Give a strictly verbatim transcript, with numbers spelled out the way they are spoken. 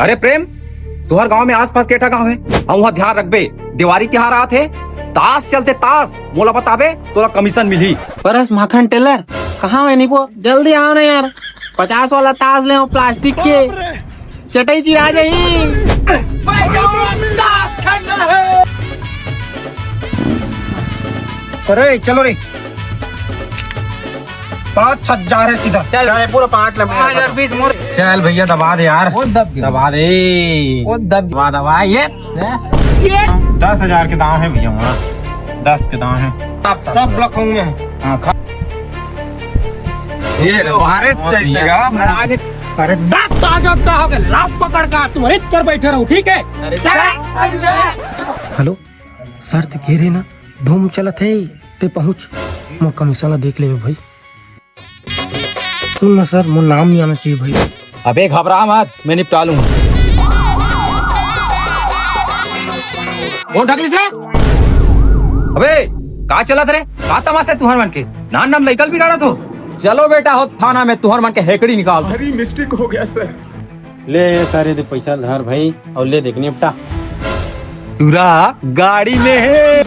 अरे प्रेम, तुहर गांव में आसपास के ठा गांव हे? अउ उहां ध्यान रखबे, देवारी तिहार आत हे, तास चलथे तास, मोला बताबे, तोला कमीशन मिलही। परस माखन टेलर, कहां हे नीबो? जल्दी आव ना यार, पचास वाला तास ले आव, प्लास्टिक के, चटई चिरा जाही। अरे चलो रे, पाँच हजार हे सीधा। चल। चल, पूरा पाँच लगा। पाँच हजार बीस मोर। चल भैया, दबा दे यार। वो दब गया। दबा दे। वो दब गया। दबा, दबा, ये। दस हजार के दांव हे भैया, वहाँ दस के दांव हे। सब, सब ब्लॉक होंगे। हाँ, खा। ये लो, भारत चल देगा। अरे दस साल जब का हो गया, लात पकड़ का तुम इधर बैठे रहो, ठीक है? अरे चल। हेलो, सर, ते कहे रहे ना, धूम चलत हे, ते पहुंच, मोर कमीशन ला देख ले भाई। सुन ना सर, मोर नाम नहीं आना चाहिए भाई। अबे घबरा मत, मैं निपटा लूंगा। कौन ढकलिस रे? अबे का चलत रे? का तमाशा तुहर मन के? नान नाम लइका ल बिगाड़त हो। चलो बेटा, हो थाना में, तुहर मन के हेकड़ी निकाल। भारी मिस्टेक हो गया सर। ले ये सारे दे पैसा धर भाई, और ले देख निपटा। टुरा गाड़ी में हे।